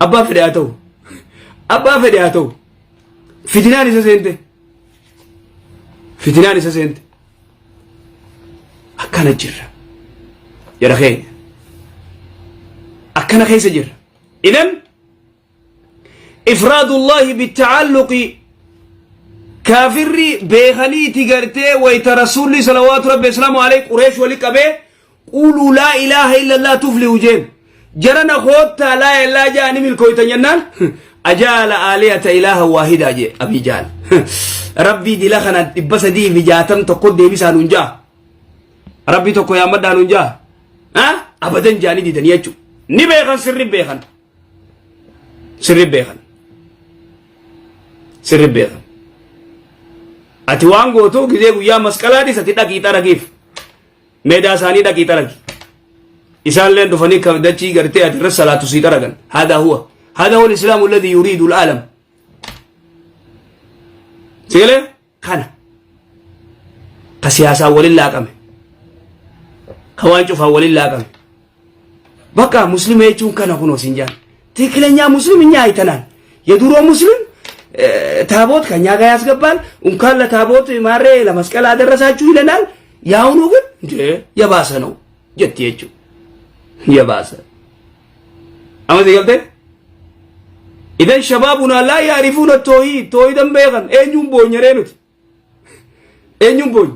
Abbaa fedhe haa ta'u. Abbaa fedhe haa ta'u. Fitinaan isa seente. Fitinaan isa seente. Akkana jirra. Jara keenya. Akkana keessa jirra. Idan ifraadullaahi bitacalluqi kaafirri beekaniiti gartee wayta rasuulli salawaatu rabbi islaamu alayhi qureesh wali qabee quuluu laa ilaaha illallah tuflihu jeen jarana koottaa laa ilaaha jaani milkooytan jennaan ajaala aaliyata ilaaha waahidaa jee abii jaal rabbii dila kana 360 tokko deebisaa nuun jaa rabbii tokko yaammadhaa nuun jaa abadan jaanii didanii jechuu ni beekan sirri beekan Sirri beekan. Sirri beekan. Ati waan gootu gizee guyyaa masqalaatis ati dhaqii xaragiif. Meedaa isaanii dhaqii xaragi. Isaan dhufanii kan dachii gartee ati irra salaatu sii xaragan. Haadaa huwa. Haadaa huwa al-islaamu alladhi yuriidu al-aalam. Sigalee? Kana. Ka siyaasaan waliin laaqame. Ka waan cufaan waliin laaqame. Bakka muslima jechuun kana kunoo siin jaan. ትክክለኛ ሙስሊም እኛ አይተናል። የድሮ ሙስሊም ታቦት ከኛ ጋር ያስገባል። እንኳን ለታቦት ማሬ ለመስቀል አደረሳችሁ ይለናል። የአሁኑ ግን እንዴ የባሰ ነው jetti jechuudha. የባሰ አመት ገልቴ idan shabaabuna laa yaarifuuna toohii toohidan beekan eenyuun boonyaree nuti eenyuun boonye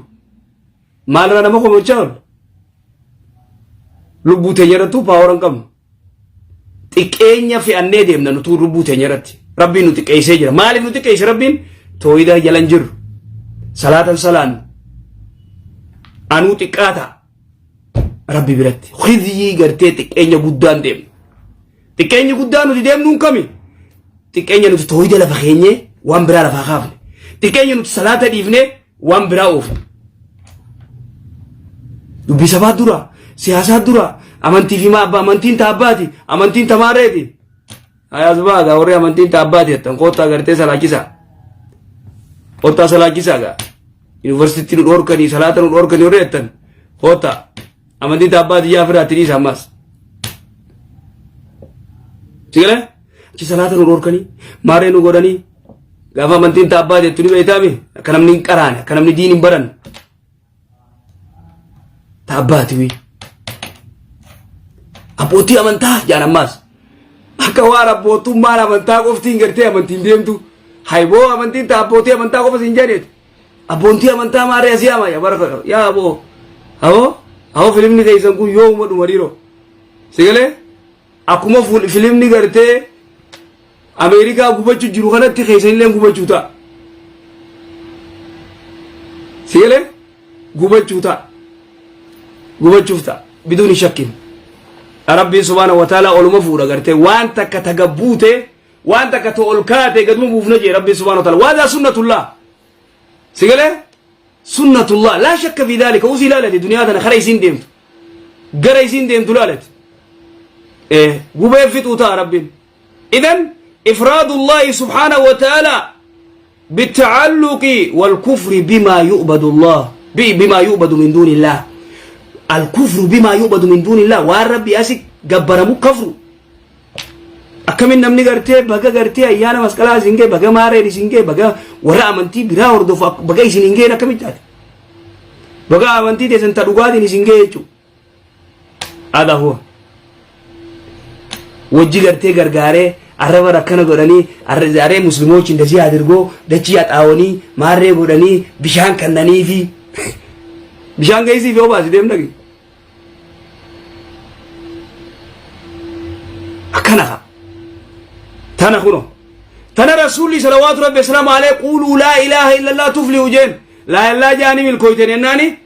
maalirra nama komochaa oolu lubbuu teenya irrattuu power hin qabnu xiqqeenya fe'annee deemna nutuu lubbuu teenya irratti rabbiin nu xiqqeessee jira maaliif nu xiqqeesse rabbiin toohida jala hin jirru salaatan salaannu anuu xiqqaata rabbi biratti khizyii gartee xiqqeenya guddaan deemna xiqqeenyi guddaan nuti deemnuun kami xiqqeenya nuti toohida lafa keenyee waan biraa lafaa kaafne xiqqeenya nuti salaata dhiifne waan biraa oofne dubbii sabaa dura siyaasaa dura amantii fi abbaa amantiin taabbaati amantiin tamaareeti ayaas baagaa warri amantiin taabbaati jettan koottaa gartee salaachisaa koottaa salaachisaa gaa yuunivarsiitii nu dhoorkanii salaata nu dhoorkanii warri jettan koottaa amantiin taabbaati yaa firaatti dhiisa ammaas sigalee achi salaata nu dhoorkanii maaree nu godhanii gaafa amantiin taabbaa jettu ni beektaami akka namni hin qaraane akka namni diin hin baranne taabbaati wii abbootii amantaa jaan ammaas akka waan abbootummaan amantaa qoftiin gartee amantiin deemtu hayboo amantiin ta abbootii amantaa qofa siin jedheetu abbootii amantaa maarree asii ama yaa baraka yaa aboo aboo aboo filimni keessan kun yoomuma dhuma dhiiroo sigalee akkuma filimni gartee Ameerikaa gubachuu jiru kanatti keessanillee gubachuu ta'a. Sigalee gubachuu ta'a. Gubachuuf ta'a. Biduuni shakkin. Rabbiin subhaanahu wa ta'ala oluma fuudha gartee waan takka taga buute waan takka ta ol kaate gaduma buufna jee Rabbiin subhaanahu wa ta'ala. Waadaa sunnatullah. Sigalee sunnatullah laa shakka fi daalika usii ilaalate duniyaa tana kara isiin deemtu. Gara isiin deemtu ilaalate. Gubee fixuu ta'a Rabbiin. إذن إفراد الله سبحانه وتعالى بالتعلق والكفر بما يعبد الله بما يعبد من دون الله الكفر بما يعبد من دون الله waan rabbi asi gabbaramu kafru akkamiin namni gartee baga gartee ayyaana masqalaa isin ga'e baga maareen isin ga'e baga warra amantii biraa hordofu baga isin hin ga'een akkamitti taate baga amantii teessan ta dhugaatiin isin ga'e jechuudha Ada huwa. Wajji gartee gargaaree arraba akkana godhanii arree muslimochi እንደዚህ አድርጎ dachii haxaawanii maarree godhanii bishaan kannanii fi bishaan geessii fi obaasi deem dhaqi. Akkana haa. Tana kuno. Tana rasuulli salawaatu rabbi asalaamu alayhi quuluu laa ilaaha illallah tuflihu jeen laa ilaaha jaanii milkooyten jennaani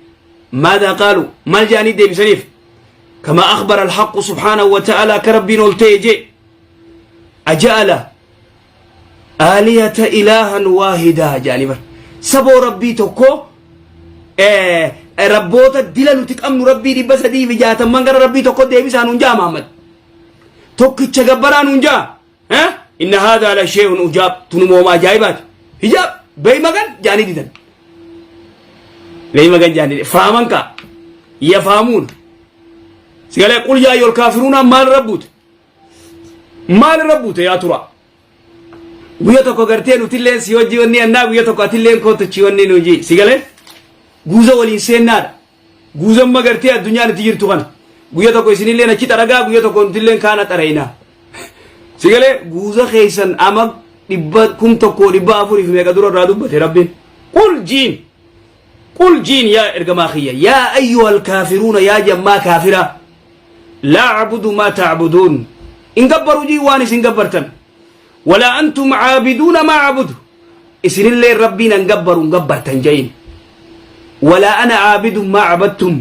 ماذا قالوا maal jaanii deebisaniif كما أخبر الحق سبحانه وتعالى كربين oltee أجعل آلهة إلها واحدا jaanii bar saboo rabbii tokko rabboota dila nuti qabnu rabbii 360 gara rabbii tokko deebisaa nuun jaa Muhammad tokkicha gabbaraa nuun jaa إن هذا لشيء عجاب tunumooma ajaa'ibaati hijaab beey magan jaanii didan beey magan jaanii faaman kaa yafaamuun sigalee قل يا أيها الكافرون maal rabbuute Maal irra buute yaa tura? Guyya tokko gartee nutilleen si wajji wanni annaa guyya tokko atilleen kootu chi wanni nu ji si galee guuza waliin seennaadha. Guuzamma gartee addunyaan itti jirtu kana. Guyya tokko isinilleen achi xaragaa guyya tokko nutilleen kaana xarayinaa. Si galee guuza keessan ama dhibba kum tokkoo dhibba afuriif meeqa dura irraa dubbate rabbiin. Qul jiin qul jiin yaa ergamaa kiyya yaa ayyuhal kaafiruuna yaa jammaa kaafiraa laa acbudu maa tacbuduun hin gabbaru jii waan isin gabbartan walaa antum caabiduuna maa acbudu isinillee rabbiin an gabbaru hin gabbartan ja'iin walaa ana caabidun maa cabattum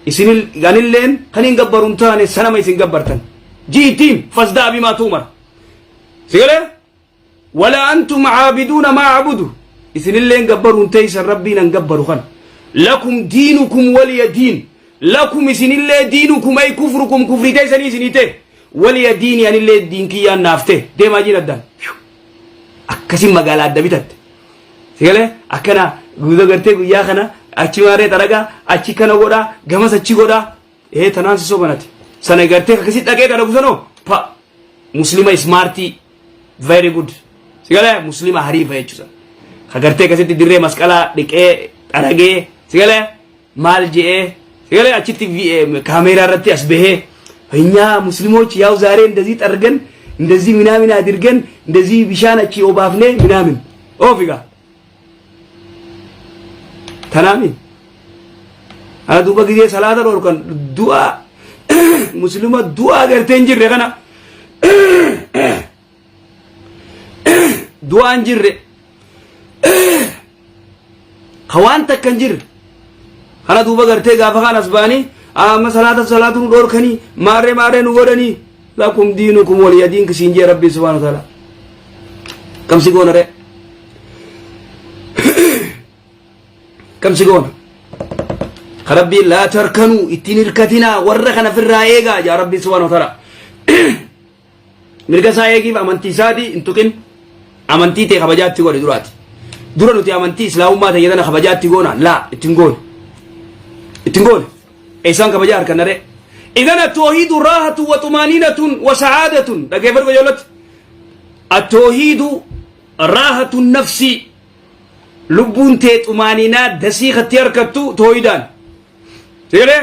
isin anilleen kan hin gabbaru hin taane sanama isin gabbartan ji'ittiin fasdaa bimaa tu'mar si galee Walaa antum caabiduuna maa acbudu isinilleen gabbaruun teeysan rabbiin an gabbaru kana lakum diinukum waliya diin lakum isinillee diinukum ay kufrukum kufrii teeysanii isinii ta'e waliya diini anillee diin kiyyaan naaf ta'e deemaa jiin addaan akkasin magaalaa adda bitatte sigalee akkana guutuu gartee guyyaa kana achi maaree xaragaa achi kana godhaa gamas achi godhaa ee tanaan si sobanati sana gartee akkasi dhaqee xaragu sanoo pa muslima ismaartii very good si galee muslima hariifa jechuudha ka gartee akkasitti dirree masqalaa dhiqee xaragee si galee maal je'ee si galee achitti kaameeraa irratti as bahee እኛ ሙስሊሞች ያው ዛሬ እንደዚህ ጠርገን እንደዚህ ምናምን አድርገን እንደዚህ bishaan achi obaafne ምናምን oofiga tanaami ana duuba gizee salaata dhorkan du'aa muslima du'aa gartee hin jirre kana du'aa hin jirre ka waan takka hin jirre kana duuba gartee gaafa kaan as ba'anii amma salaata salaatu nu dhorkanii maarree maarree nu godhanii lakum diinukum waliya diin kisiin jee rabbii subhaana wa ta'ala kam si goona ree Kam si goona? Ka Rabbiin laa tarkanuu ittiin hirkatinaa warra kana firraa eegaa jaa Rabbiin subhaanahu wa ta'ala. Mirga isaa eegiif amantii isaatii hin tuqin amantii tee kabajaatti godhi duraati. Dura nuti amantii islaamummaa ta'e tana kabajaatti goona laa ittiin goone. Ittiin goone. Eessaan kabajaa harkanna ree? Idan at-tawhiidu raahatu wa xumaaniinatun wa sa'aadatun dhaggeeffadhu qajeellotti. At-tawhiidu raahatu nafsii Lubbuun tee xumaaninaa dasii katti harkattu tooyidaan. Sigalee?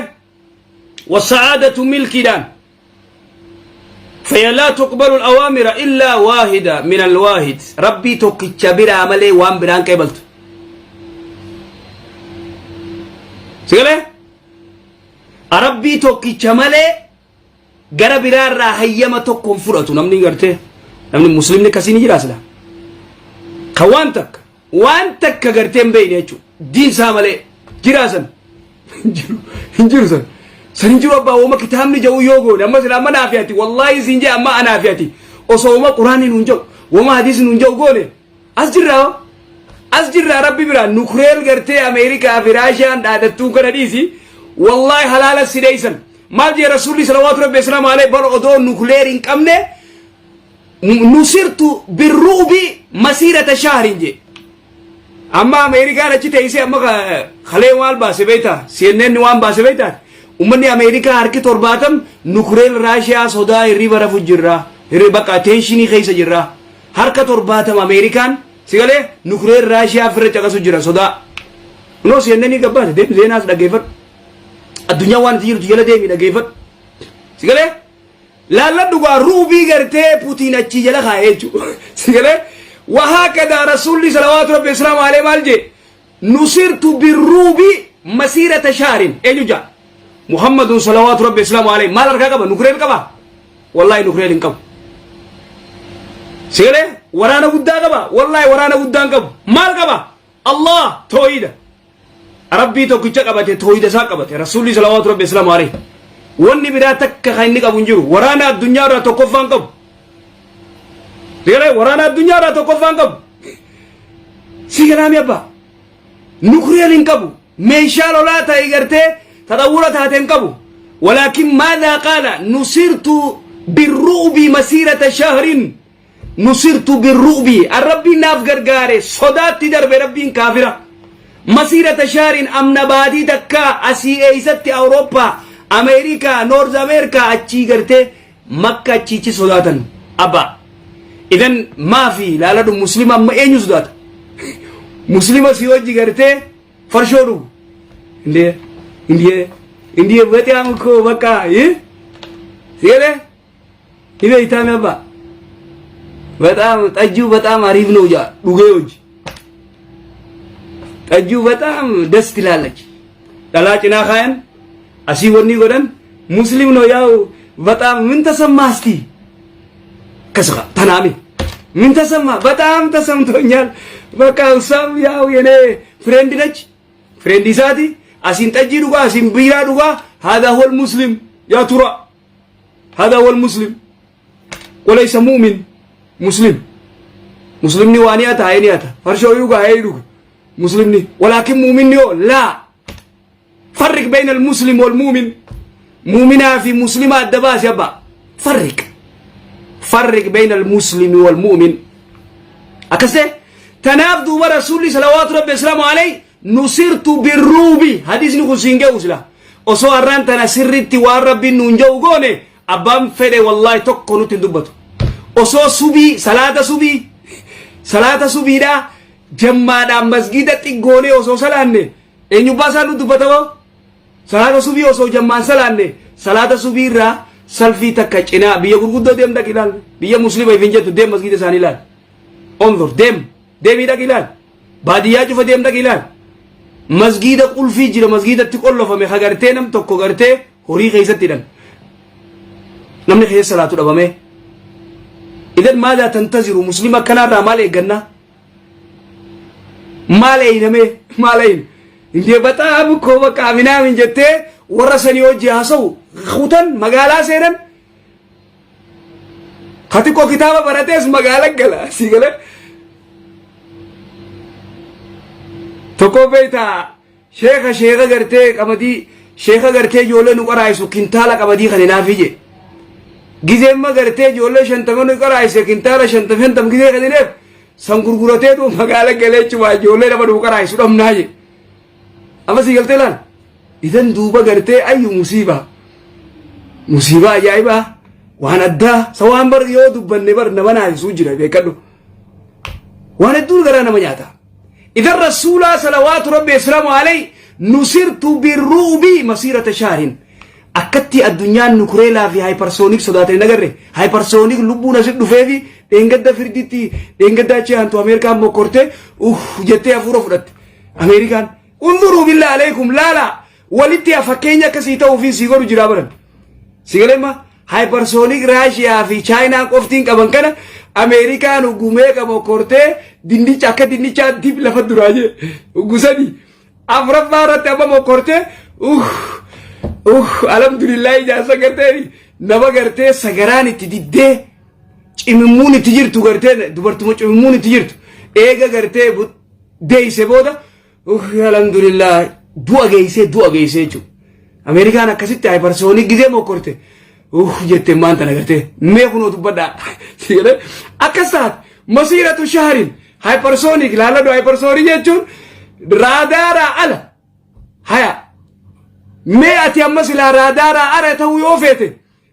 Wasa'aadatu milkiidhaan. Faya laa tuqbalu al-awaamira illaa waahida min al-waahid. Rabbii tokkicha biraa malee waan biraan qeebaltu. Sigalee? Rabbii tokkicha malee gara biraa irraa hayyama tokko hin fudhatu namni gartee namni muslimni akkasii ni jira sila kan waan takka waan takka gartee hin beekne jechuudha diin isaa malee jiraa san hin jiru hin jiru san san hin jiru abbaa wooma kitaabni jedhu yoo goone amma sila amma naafi ati wallaahi siin jee amma anaafi ati osoo wooma quraanni nuun jedhu wooma hadiisni nuun jedhu goone As jirraa hoo? As jirraa rabbi biraa nukureel gartee Ameerikaa fi Raashiyaan dhaadattuun kana dhiisi wallaahi halaala si dheeysan. Maal jee rasuulli salawaatu rabbi islaamu alayhi bar odoo nukuleer hin qabne nusirtu birru'bi masiirata shahrin jee. Amma Ameerikaan achi teessee amma kalee maal baase beektaa? CNN waan baase beektaa? Uummanni Ameerikaa harki 70 nukureel Raashiyaa sodaa hirriba rafu jirra. Hirriba bakka teenshinii keessa jirra. Harka 70 Ameerikaan si galee nukuleer Raashiyaa firra caqasu jira sodaa. Kunoo CNN gabbaase deemi zeenaas dhaggeeffadhu. Addunyaa waan itti jirtu jala deemi dhaggeeffadhu. Si galee laalladhu gaa ruubii gartee Putiin achii jala kaa'ee jechuudha. Si galee wahaa kadaa rasuulli salawaatu rabbi islaamu alee maal jee nusirtu birruubi masiirata shaarin eenyu jaa Muhammadun salawaatu rabbi islaamu alee maal harkaa qaba nukuleer qaba. Wallaahi nukileer hin qabu. Sigalee waraana guddaa qaba. Wallaahi waraana guddaa hin qabu. Maal qaba? Allah toohida. Rabbii tokkicha qabate toohida isaa qabate. Rasuulli salawaatu rabbi islaamu alayhi. Wanni biraa takka kan inni qabu hin jiru. Waraana addunyaa irraa tokkoffaa hin qabu. Sigalee waraana addunyaa irraa tokkoffaa hin qabu. Sigalaami abbaa. Nukileer hin qabu. Meeshaa lolaa ta'e gartee taxawwura taate hin qabu. Walaakin maadhaa qaala nusirtu birru'bi masiirata shahrin nusirtu birru'bi an rabbiin naaf gargaare sodaatti darbe rabbiin kaafira. Masiirata shahrin amna baatii takkaa asii eeysatti Awurooppaa, Ameerikaa, Noorz Ameerikaa achii gartee makka achiichi sodaatan. Abbaa. Idan maafi laaladhu muslima amma eenyu sodaata? Muslima si wajji gartee farshoo dhugu. Indee indee indee በጣም እኮ በቃ ይህ ሲገለ ይበይታም አባ በጣም ጠጁ በጣም አሪፍ ነው። ያ ዱጌ ወጅ ጠጁ በጣም ደስ ትላለች። dhalaa cinaa kaayan asii wanni godhan muslim ነው ያው በጣም ምን ተሰማህ እስቲ ከስኻ ተናሚ ምን ተሰማ? በጣም ተሰምቶኛል። በቃ እሷም ያው የኔ ፍሬንድ ነች ፍሬንድ isaati asiin xajjii dhugaa asiin biiraa dhugaa هذا هو المسلم يا ترى هذا هو المسلم وليس مؤمن مسلم مسلمني waa ni ata ni ata farshoo yuga hay dhuga مسلمني ولكن مؤمن لا فرق بين المسلم والمؤمن مؤمنا في مسلمة الدباس يبا فرق فرق بين المسلم والمؤمن أكسه تناف دوبا رسولي صلوات ربي وسلامه عليه نصرت بالرعب حديث نكون سينجو سلا osoo har'aan tana sirritti waan rabbiin nuun jedhu goone abbaan fedhe wallaahi tokko nutti hin dubbatu. Osoo subii salaata subii salaata subiidhaa jammaadhaan masgiida xiggoonee osoo salaanne eenyubbaa isaa nu dubbata salaata subii osoo jammaan salaanne salaata subii irraa salfii takka cinaa biyya gurguddoo deem dhaqi ilaal biyya muslima ifin jettu deem masgiida isaanii ilaal انظر deem deemii dhaqi ilaal baadiyyaa cufa deem dhaqi ilaal masgiida qulfii jira masgiidatti qollofame ha gartee nam tokko gartee horii keessatti hidhan namni keessa salaatu dhabame idan ماذا تنتظر muslima akkanaarraa maal eeggannaa maal eeyname maal eeyne indee በጣም እኮ በቃ ምናምን jettee warra sanii hojii haasa'u kutan magaalaa seenan ka xiqqoo kitaaba baratees magaala gala si gale tokko beektaa sheeka sheeka gartee qamadii sheeka gartee ijoollee nu qaraayisu kintaala qamadii kan hinaafi je gizeemma gartee ijoollee 50 nu qaraayise kintaala 50 50 gizee kan hineef san gurguratee du magaala galee jechuudha ijoollee nama nu qaraayisu dhabnaa je amma si galtee laal idan duuba gartee ayyu musiibaa musiibaa ajaa'ibaa waan addaa sa waan bar yoo dubbanne bar nama naasisuu jira beekadhu waan hedduun garaa nama nyaata. إذا الرسول صلوات ربي وسلامه عليه نصرت بالرعب مسيرة شهر akkatti addunyaan nukureelaa fi hypersonic sodaatanii nagarre hypersonic lubbuun asit dhufee fi dheengadda firditti dheengadda achi aantu Ameerikaan mokkorte uff jettee hafuura fudhatte Ameerikaan انظروا بالله عليكم laala walitti fakkeenya akkasii ta'uu fi sii godhu jiraa baran si galee hypersonic Raashiyaa fi Chaayinaan qoftiin qaban kana Ameerikaan ugumee qaba mokkortee dinnicha akka dinnichaa dib lafa duraa jee ugusanii afuraffaa irratti amma mokkortee uff uff alhamdulillah ijaarsa gartee nama gartee sagaraan itti diddee cimimmuun itti jirtu gartee dubartuma cimimmuun itti jirtu eega gartee deeyse booda uff alhamdulillah du'a geessee du'a geessee jechuudha. Ameerikaan akkasitti hypersonic gizee mokkorte uff jettee maan tana gartee mee kunoo dubbadhaa akkas taate مسيرة شهر hypersonic laaladhu hypersonic jechuun raadaaraa ala haya mee ati amma silaa raadaaraa ala ta'uu yoo feete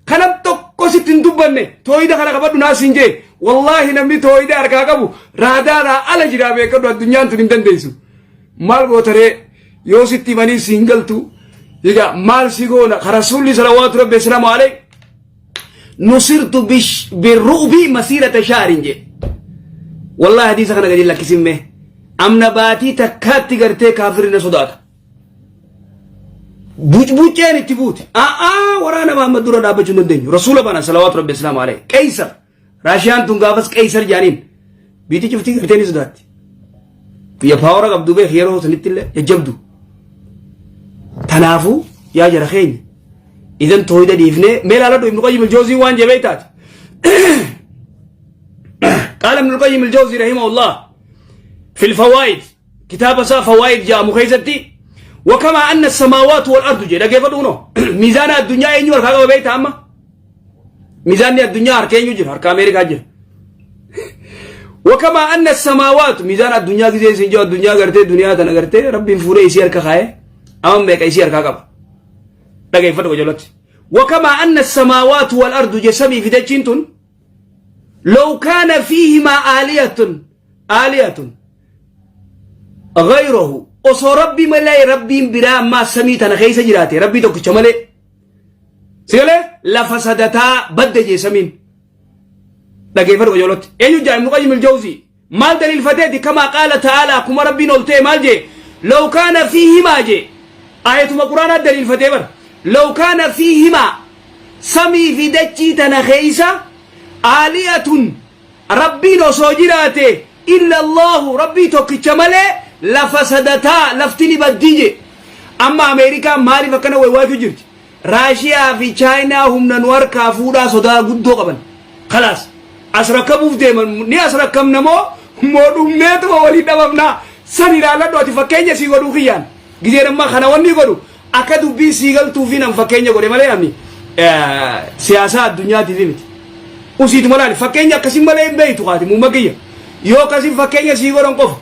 kanam tokko sitti hin dubbanne tooyida kana qabadhu naa siin jee wallaahi namni tooyida harkaa qabu raadaaraa ala jiraa beekadhu addunyaan tun hin dandeessu maal gootaree yoo sitti himanii siin galtu egaa maal si goona ka rasuulli صلوات ربي وسلامه عليه نصرت بالرعب مسيرة شهر jee wallahi hadiisa kana gadi lakkisimme amna baatii takkaatti gartee kaafirri na sodaata bucbucceen itti buute a'aa waraana Muhammad dura dhaabbachuu hin dandeenyu rasuula bana صلوات ربي وسلامه عليه qeysar Raashiyaan tun gaafas qeysar jaaniin biitii cuftii gartee ni sodaatti biyya power qabdu beek yeroo sanitti illee jajjabdu tanaafuu yaa jara keenya idan tooyida dhiifnee mee laaladhu Ibnu Qayyim al-Jawzii waan jebee taate قال ابن القيم الجوزي رحمه الله في الفوائد كتاب سا فوائد جاء مخيزتي وكما أن السماوات والأرض جي كيف دونو ميزان الدنيا ينيو هركا بيت أما ميزان الدنيا هركا ينيو هركا أمريكا جر وكما أن السماوات ميزان الدنيا زي سنجو الدنيا غرتي الدنيا تنا ربي فوري يسي هركا خاي أمام بيك يسي هركا قبا كيف جلت وكما أن السماوات والأرض جسمي في دجنتون Law kaana fiihimaa aaliyatun aaliyatun ghayruhu osoo rabbi malee rabbiin biraa ammaa samii tana keessa jiraate rabbii tokkicha malee sigalee lafa sadataa badde jee samiin dhageeffadhu qajeelotti eenyu jaa Ibnu Qayyim al-Jawzii maal daliilfateeti kamaa qaala ta'aalaa akkuma rabbiin ol ta'e maal jee law kaana fiihimaa jee ayatuma quraanaa daliilfatee bar law kaana fiihimaa samii fi dachii tana keessa aaliyatun rabbiin osoo jiraate illa Allahu rabbii tokkicha malee lafa sadataa lafti ni baddii jee amma Ameerikaan maaliif akkana waywaatu jirti Raashiyaa fi Chaayinaa humna nu harkaa fuudhaa sodaa guddoo qaban. Kalaas as rakkabuuf deeman ni as rakkabna moo moo dhumneetuma waliin dhabamnaa san ilaaladhu ati fakkeenya sii godhuu kiyyaan gizeen ammaa kana wanni godhu akka dubbiin sii galtuufi nan fakkeenya godhe malee ani siyaasaa addunyaatiif miti. Usiituma laali fakkeenya akkasin malee hin beeytu kaati muumma kiyya yoo akkasin fakkeenya sii godhan qofa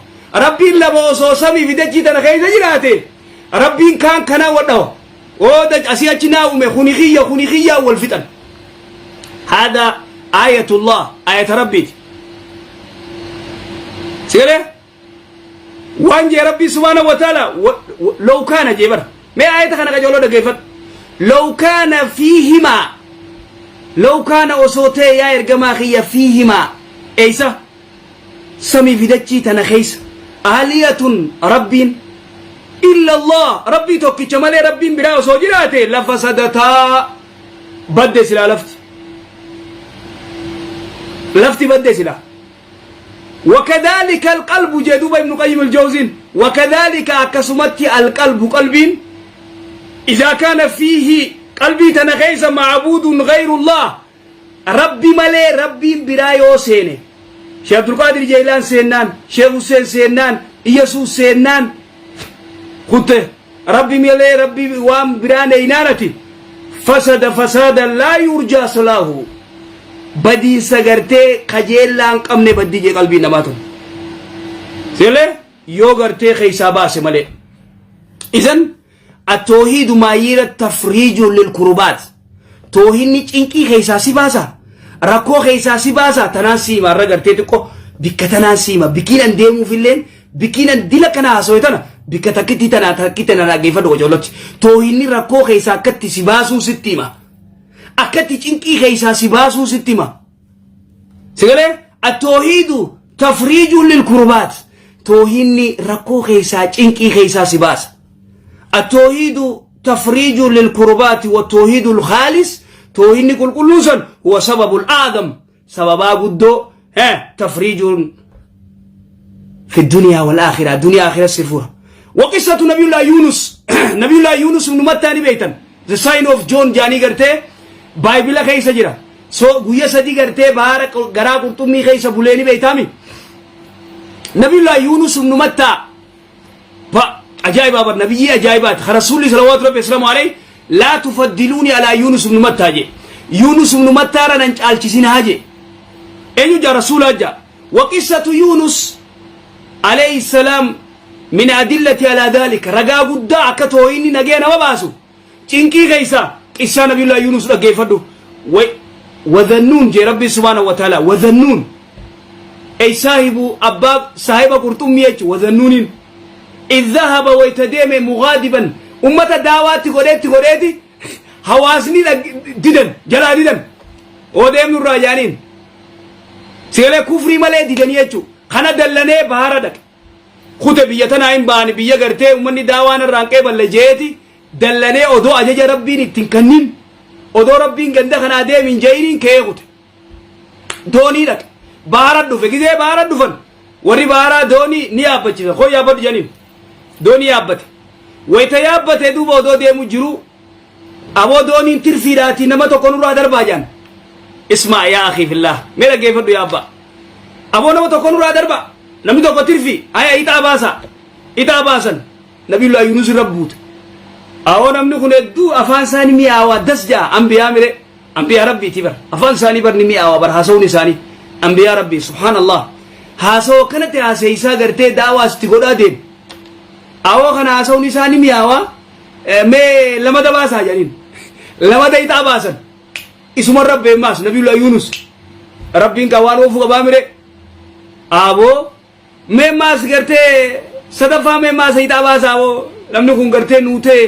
rabbiin lama osoo samii fi dachii tana keessa jiraate rabbiin kaan kanaa wadhawa. Oo dach asii achi naa uume kuni kiyya kuni kiyyaa wal fixan. Haada aayatullah aayata rabbiiti. Sigalee waan jee rabbii subhaanahu wa ta'ala law kaana jee bara. Mee aayata kana qajeeloo dhaggeeffadhu. Law kaana fiihimaa law kaana osoo ta'e yaa ergamaa kiyya fiihimaa eeysa samii fi dachii tana keessa aaliyatun rabbiin illa Allah rabbii tokkicha malee rabbiin biraa osoo jiraate lafa sadataa badde silaa lafti lafti badde silaa وكذلك القلب جدوب ابن قيم الجوزين وكذلك أكسمت القلب قلبين إذا كان فيه قلبي تنخيس معبود غير الله Rabbi malee Rabbiin biraa yoo seene Sheekh Abdulqaadir Jeeylaan seennaan Sheekh Husseen seennaan Iyyasuus seennaan kutte Rabbi malee Rabbi waan biraa neeynaan ati fasada fasaada laa yurjaa salaahu badiinsa gartee kajeellaa hin qabne baddii jee qalbiin namaa tun seelee yoo gartee keessaa baase malee isan Attoohiidu maayiira tafriijuun lil kurubaat. Toohinni cinqii keessaa si baasa. Rakkoo keessaa si baasa. Tanaan siima irra gartee xiqqoo bikka tanaan siima. Bikkiin an deemuuf illeen bikkiin an dila kana haasawee tana bikka takkitti tanaa takkitti tana dhaggeeffadhu qocoolotti. Toohinni rakkoo keessaa akkatti si baasuu sitti hima. Akkatti cinqii keessaa si baasuu sitti hima. Sigalee attoohiidu tafriijuun lil kurubaat. Toohinni rakkoo keessaa cinqii keessaa si baasa. التوحيد تفريج للكربات والتوحيد الخالص توحيد كل كل هو سبب الأعظم سببا قدو ها تفريج في الدنيا والآخرة الدنيا آخرة سرفورة وقصة نبي الله يونس نبي الله يونس بن متى بيتا the sign of John جاني قرتي بايبلا كيس جرا so guyya sadii gartee baara garaa qurxummii keessa buleeni beeytaami nabiyullah Yunus ibn Matta Ba ajaa'ibaa bar nabiyyii ajaa'ibaati ka rasuulli salawaatu rabbi wasalaamu alayhi laa tufaddiluuni alaa Yuunus ibnu Mattaa jee Yuunus ibnu Mattaarra nan caalchisinaa jee eenyu jaa rasuulaa jaa wa qissatu Yuunus alayhi salaam min adillati alaa dhaalika ragaa guddaa akka tooyinni nagee nama baasu Cinqii keessa qissaa nabiyullah Yuunus dhaggeeffadhu. Wadhannuun jee rabbi subhaanahu wa ta'ala wadhannuun. Ey saahibu abbaa saahiba qurxummii jechu wadhannuuniin. Idh dhahaba wayta deeme mugaadiban ummata daawaatti godheetti godheeti hawaasni didan jalaa didan. Oo deemnu irraa jaaniin. Sigalee kufrii malee didanii jechu kana dallanee bahara dhaqe. Kute biyya tanaa hin baani biyya gartee ummanni daawaa narraa hin qeeballe jeeti dallanee odoo ajaja rabbiin itti hin kannin odoo rabbiin ganda kanaa deemi hin je'iniin ka'ee kute. Doonii dhaqe. Baara dhufe gizee baara dhufan warri baaraa doonii ni yaabbachisa koo yaabbadhu jedhaniin doonii yaabbate. Wayita yaabbate duuba odoo deemu jiru aboo dooniin tirfiidhaatii nama tokko nurraa darbaa jedhan. Ismaa yaa akii fillah mee dhaggeeffadhu yaa abbaa. Aboo nama tokko nurraa darba. Namni tokko tirfi. Aya ixaa baasa. Ixaa baasan. Nabiyullah Yunus irra buute. Awoo namni kun hedduu afaan isaanii mi'aawaa das ja'a. Ambiyaa mire. Ambiyaa rabbiiti bar. Afaan isaanii bar ni mi'aawaa bar haasawuun isaanii. Ambiyaa rabbii subhaanallah. Haasawa akkanatti haasayisaa gartee daawaa sitti godhaa deemu. Awoo kana haasawuun isaa ni mi'aawaa. Mee lamada baasaa jedhaniin. Lamada ixaa baasan. Isumarra beemaas Nabiyullah Yunus. Rabbiin kan waan oofuu qabaa mire. Aaboo mee maas gartee sadaffaa mee maas hiixaa baasaa aboo, namni kun gartee nuu ta'e.